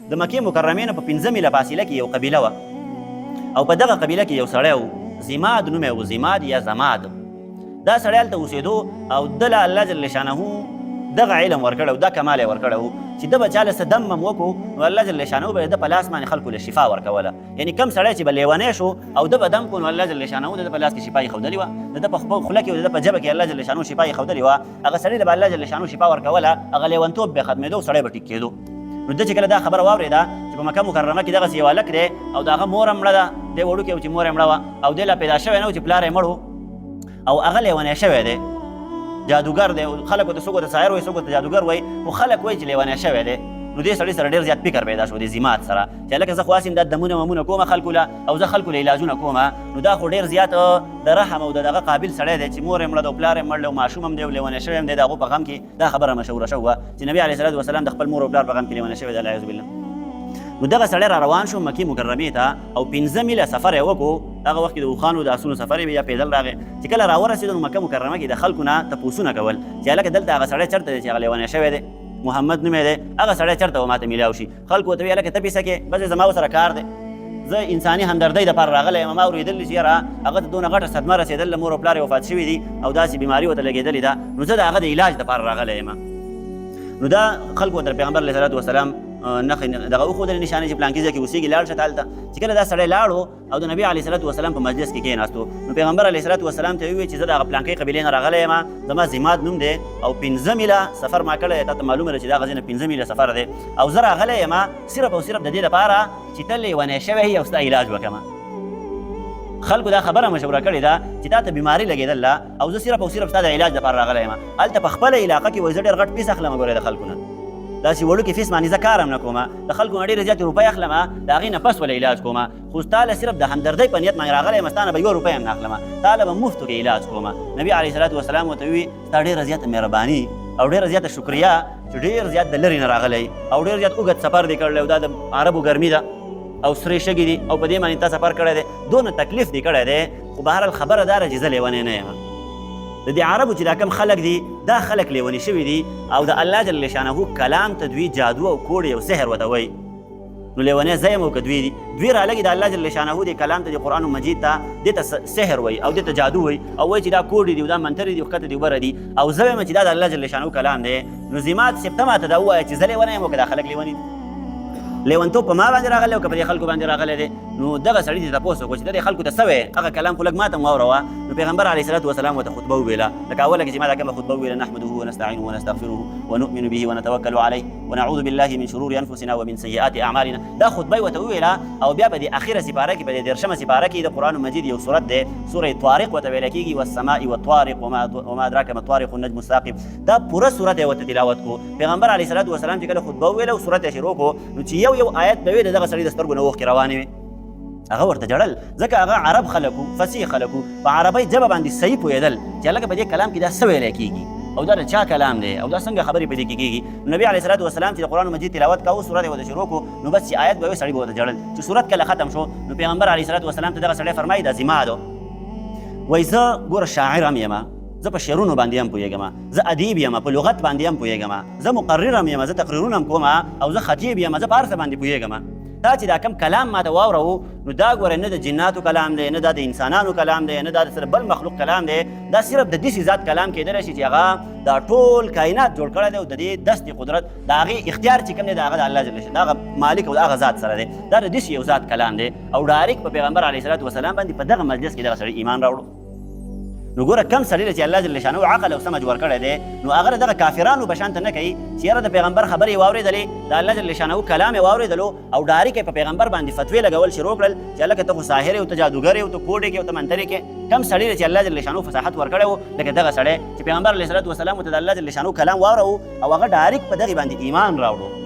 د مکې مکرمې نه په 5 میله فاصله کې یو قبیله وه او په دغه قبیله کې یو سړی و، زماد نوم یې و، زماد یا زماد. دا سړی هلته اوسېدو او ده له الله جل شانه دغه علم ورکړی و، دا کمال یې ورکړی و چې ده به چا له څه دم مم وکړو نو الله جل شانه به یې ده په لاس باندې خلکو له شفا ورکوله. یعنی کم سړی چې به لیونی شو او ده به دم کو نو الله جل شانه د ده په لاس کې شفا ایښودلې وه، د ده په خوله کې او د ده په ژبه کې الله جل شانه شفا ایښودلې وه. هغه سړي له به الله جل شانه شفا ورکوله، هغه لیونتوب به ختمېدو او سړی به ټیک کېدو. نو ده چې کله دا خبره واورېده چې په مکه مکرمه کې دغسې یو هلک دی او د هغه مور هم مړه ده، دی وړوکی و چې مور یې مړه وه او دی لا پیدا شوی نه و چې پلار یې مړ و او هغه لیونی شوی دی، جادوګر دی، خلک ورته څوک ورته ساحر وایي، څوک ورته جادوګر وایي، خو خلک وایي چې لیونی شوی دی. نو دې سړي سره ډېر زیات فکر پیدا شو، دې زمات سره چې هلکه زه خو هسې هم دا دمونه ممونه کومه خلکو له او زه خلکو له علاجونه کومه، نو دا خو ډېر زیات د رحم او د دغه قابل سړی دی چې مور یې مړه ده او پلار یې مړ دی او ماشوم هم دی او لیونی شوی هم دی. د هغو په غم کې دا خبره مشهوره شوه چې نبي علیه الصلوة والسلام د خپل مور او پلار په غم کې لیونی شوی دی، العیاذ بالله. نو دغه سړی را روان شو مکې مکرمې ته او 5 میله سفر یې وکړو. هغه وخت کې د اوښانو د اسونو سفر یې یا پیدل راغی. چې کله راورسېدو نو مکه مکرمه کې د خلکو نه تپوسونه کول چې هلکه دلته هغه سړی چېرته دی چې هغه لیونی شوی دی، محمد نوم یې دی، هغه سړی چېرته و ماته میلاو شي. خلکو ورته ویل هلکه ته پیسه کې، بس زما ورسره کار دی، زه انساني همدردۍ دپاره راغلی یم، ما اورېدل دي چې یاره هغه ته دونه غټه صدمه رسېدل، مور او پلار یې وفات شوي دي او داسې بیماري ورته لګېدلې ده، نو زه د هغه د علاج دپاره راغلی یم. نو دا خلکو ورته پیغمبر علیه الصلوة والسلام نښې دغه وښودلې نشانې چې پلانکي ځای کې اوسېږي، لاړ شه ته هلته. چې کله دا سړی لاړو او د نبی علیه الصلوة والسلام په مجلس کې کېناستو نو پیغمبر علیه الصلوة والسلام ته یې وویل چې زه د هغه پلانکۍ قبیلې نه راغلی یم، زما زماد نوم دی او 5 میله سفر ما کړی دی، تا ته معلومه ده چې دا غځې نه 5 میله سفر دی او زه راغلی یم صرف او صرف د دې لپاره چې ته لیونی شوی یې او ستا علاج وکړم. خلکو دا خبره مشوره کړې ده چې تا ته بیماري لګېدله او زه صرف او صرف ستا د علاج لپاره راغلی یم. هلته په خپله علاقه کې وایي زه ډېر غټ فیس اخلم، ګورې د خلکو نه داسې وړوکی فیس باندې زه کار هم نه کوم، د خلکو نه ډېرې زیاتې روپۍ اخلم، د هغې نه پس ولې علاج کوم، خو ستا له صرف د همدردۍ په نیت باندې راغلی یم، ستا نه به یوه روپۍ هم نه اخلم، تا له به مفتو کې علاج کوم. نبي علیه الصلوة والسلام ورته وویل ستا ډېره زیاته مهرباني او ډېره زیاته شکریه چې ډېر زیات د لرې نه راغلی او ډېر زیات اوږد سفر دې کړی او دا د عربو ګرمي ده او سرې شګې دي او په دې باندې تا سفر کړی دی، دونه تکلیف دې کړی دی، خو بهرحال خبره دا ده چې زه لیونی نه یم. د دې عربو چې دا کم خلک دي دا خلک لیوني شوي دي او د الله جل شانه کلام ته دوی جادو او کوډې او سحر ورته وایي، نو لیونی زه یم او که دوی دي؟ دوی رالګي د الله جل شانه دې کلام ته، د قرآن مجید ته، دې ته سحر وایي او دې ته جادو وایي او وایي چې دا کوډې دي او دا منترې دي او ښکته دي وبره دي، او زه وایم چې دا د الله جل شانه کلام دی. نو زماد صاحب ته ماته دا ووایه چې زه لیونی یم او که دا خلک لیوني دي؟ لیونتوب په ما باندې راغلی او که په دې خلکو باندې راغلی دی؟ نو دغه سړي دې تپوس وکړو چې د دې خلکو ته څه وایې، هغه کلام خو لږ ما ته هم واوروه. نو پیغمبر علیه الصلوة والسلام ورته خطبه وویله، لکه اوله کې چې ما دا کومه خطبه وویله، نحمده ونستعینه ونستغفره ونؤمن به ونتوکل علیه ونعوذ بالله من شرور انفسنا ومن سیئات اعمالنا، دا خطبه یې ورته وویله. او بیا په دې اخیره سپاره کې، په دې 30مه سپاره کې د قرآن مجید یو سورت دی، سوره طارق ورته ویل کېږي، والسماء والطارق وما ادراک ما الطارق النجم الثاقب، دا پوره سورت یې ورته تلاوت کو. پیغمبر علیه الصلوة والسلام چې کله خطبه وویله او سورت یې شروع کو نو چې یو یو آیت به وي د دغه سړي د سترګو نه اوښکې روانې وې. هغه ورته ژړل ځکه هغه عرب خلک وو، فصیح خلک وو، په عربۍ ژبه باندې صحیح پوهېدل چې هلکه په دې کلام کې دا څه ویلی کېږي او دا د چا کلام دی او دا څنګه خبرې په دې کې کېږي. نو نبي علیه الصلوة والسلام چې د قرآن مجید تلاوت کاوه، سورت یې ورته شروع کړو، نو بس چې آیت به وي سړي به ورته ژړل. چې سورت کله ختم شو نو پیغمبر علیه الصلوة والسلام ته دغه سړی فرمایي دا زما ده، وایي زه ګوره شاعر هم یم، زه په شعرونو باندې هم پوهېږم، زه ادیب یم، په لغت باندې هم پوهېږم، زه مقرر هم یم، زه تقریرونه هم کوم او زه خطیب یم، زه په هر څه باندې پوهېږم. تا چې دا کم کلام ماته واوروو نو دا ګوره نه د جناتو کلام دی، نه دا د انسانانو کلام دی، نه دا د سره بل مخلوق کلام دی، دا صرف د داسې ذات کلام کېدلی شي چې هغه دا ټول کائنات جوړ کړی دی او د دې دست قدرت د هغې اختیار چې کوم دی د هغه د الله جل شانه د هغه مالک او د هغه ذات سره دی، دا د داسې یو ذات کلام دی. او ډایرک په پیغمبر علیه الصلوة والسلام باندې په دغه مجلس کې دغه سړي ایمان راوړو. نو ګوره کم سړي له چې الله جل شانه عقل او سمج ورکړی دی نو هغه دغه کافرانو په شان ته نه کوي چې یاره د پیغمبر خبرې یې واورېدلې، د الله جل شانه کلام یې واورېدلو او ډایرک یې په پیغمبر باندې فتوې لګول شروع کړل چې هلکه ته خو ساحر یې او ته جادوګر یې او ته کوډې کې او ته منترې کې. کم سړي له چې الله جل شانه فصاحت ورکړی و لکه دغه سړی چې پیغمبر علیه الصلوة والسلام ته د الله جل شانه کلام واوروو او هغه ډایرک په دغې باندې ایمان راوړو.